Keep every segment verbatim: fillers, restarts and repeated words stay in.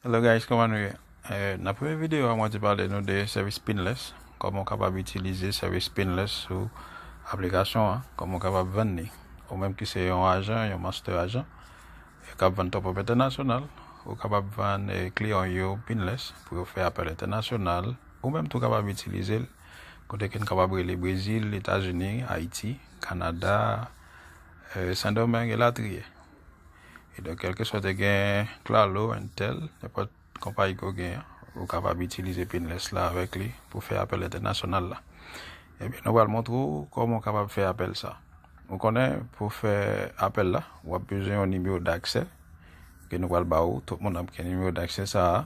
Hello guys, kòman nou ye? Eh, nan premye videyo a, mwen te pale nou de sèvis Pinless, kòman w kapab itilize sèvis Pinless sou aplikasyon an, kòman w kapab vann li. Ou menm ki se yon ajan, yon master ajan, e k ap vann top up entènasyonal, ou kapab vann, eh, kliyan w yo Pinless pou yo fè apèl entènasyonal, ou menm tou kapab itilize l, kote ke n kapab rele Brezil, Etazini, Ayiti, Kanada, eh, Sendomeng, elatriye. E donk, kèlkeswa te gen Claro, Entel, nenpòt konpayi ke w genyen, ou kapab itilize Pinless la avèk li pou fè apèl entènasyonal la. Ebyen, nou pral montre w kòman w kapab fè apèl sa. Ou konnen, pou fè apèl la, w ap bezwen yon nimewo daksè ke nou pral ba ou. Tout moun ap gen nimewo daksè sa a,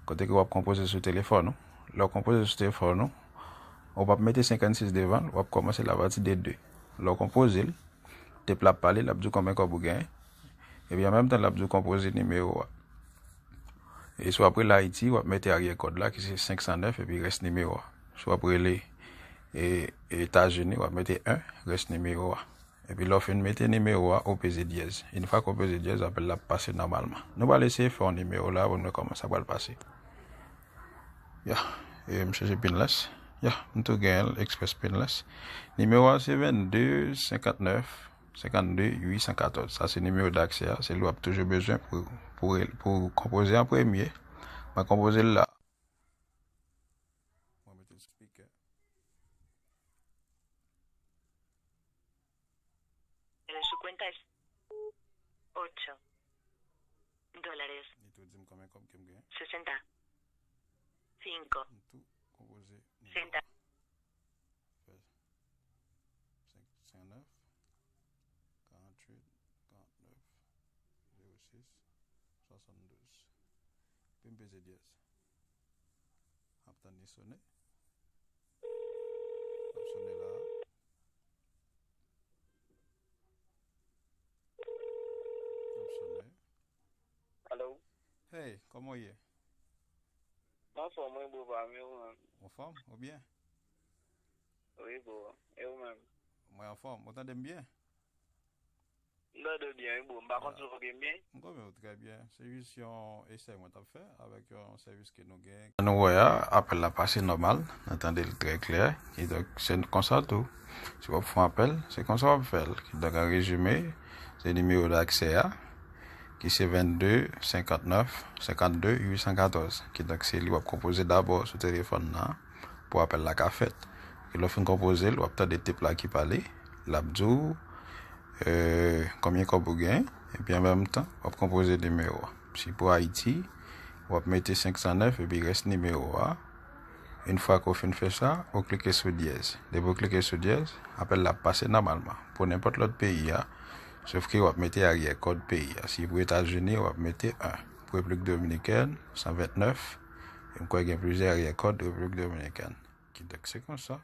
kote ke w ap konpoze sou telefòn ou. Lè w konpoze sou telefòn ou, ou p ap mete senkannsis devan l, w ap kòmanse l apati de de. Lè w konpoze l, tep la ap pale, l ap di w konbyen kòb ou genyen. Epi an menm tan, l ap di w konpoze nimewo a. E si w ap rele Ayiti, w ap mete aryè kòd la, ki se senk san nèf, epi rès nimewo a. Si w ap rele, e, Etazini, w ap mete en, rès nimewo a. Epi lè w fin mete nimewo a, ou peze dyèz. Yon fwa ke w peze dyèz, apèl la ap pase nòmalman. Nou pral eseye fè yon nimewo la pou n wè kòman sa pral pase. Ya, e, m chèche Pinless. Ya, m tou genyen l, Express Pinless. Nimewo a se vennde senkantnèf senkannde uit san katòz. Sa se nimewo daksè a, se li w ap toujou bezwen pou, pou, pou konpoze an premye. Mwen konpoze l la. Mwen mete l sou speaker. Su cuenta es ocho dólares. Li tou di m konbyen kòb ke m genyen. Sesenta cinco. M tou konpoze nimewo a. Fè senk san nèf, karanntuit, karannèf, zewo sis, swasanndouz. Epi m peze dyèz. M ap tann li sone. L ap sone la. L ap sone. Alo. Hey, kòman w ye? M anfòm, wi, bro pa m, e ou menm? Ou anfòm? Ou byen? Wi, bro. E ou menm? Mwen anfòm. Ou tande m byen? M tande w byen, wi, bro. M pa konn si w tande m byen. M konprann ou trè byen. Se jis yon esèy mwen t ap fè avèk yon sèvis ke nou gen. Nou wè a, apèl la pase nòmal. Nou tande l trè klè. Kidonk, se konsa tou. Si w ap fè yon apèl, se konsa w ap fè l. Kidonk, an rezime, se nimewo daksè a, ki se vennde senkantnèf senkannde uit san katòz. Kidonk, se li w ap konpoze dabò sou telefòn nan pou apèl la ka fèt. E lè w fin konpoze l, w ap tande tip la ki pale, l ap di w, eh, konbyen kòb ou gen, epi an menm tan, w ap konpoze nimewo a. Si pou Ayiti, w ap mete senk san nèf epi rès nimewo a. Yon fwa ke w fin fè sa, ou klike sou dyèz. Depi w klike sou dyèz, apèl la ap pase nòmalman. Pou nenpòt lòt peyi a, sòf ke w ap mete aryè kòd peyi a. Si pou Etazini, w ap mete en. Pou Repiblik Dominikèn, san vennèf. E m kwè gen plizyè aryè kòd Repiblik Dominikèn. Kidonk, se konsa.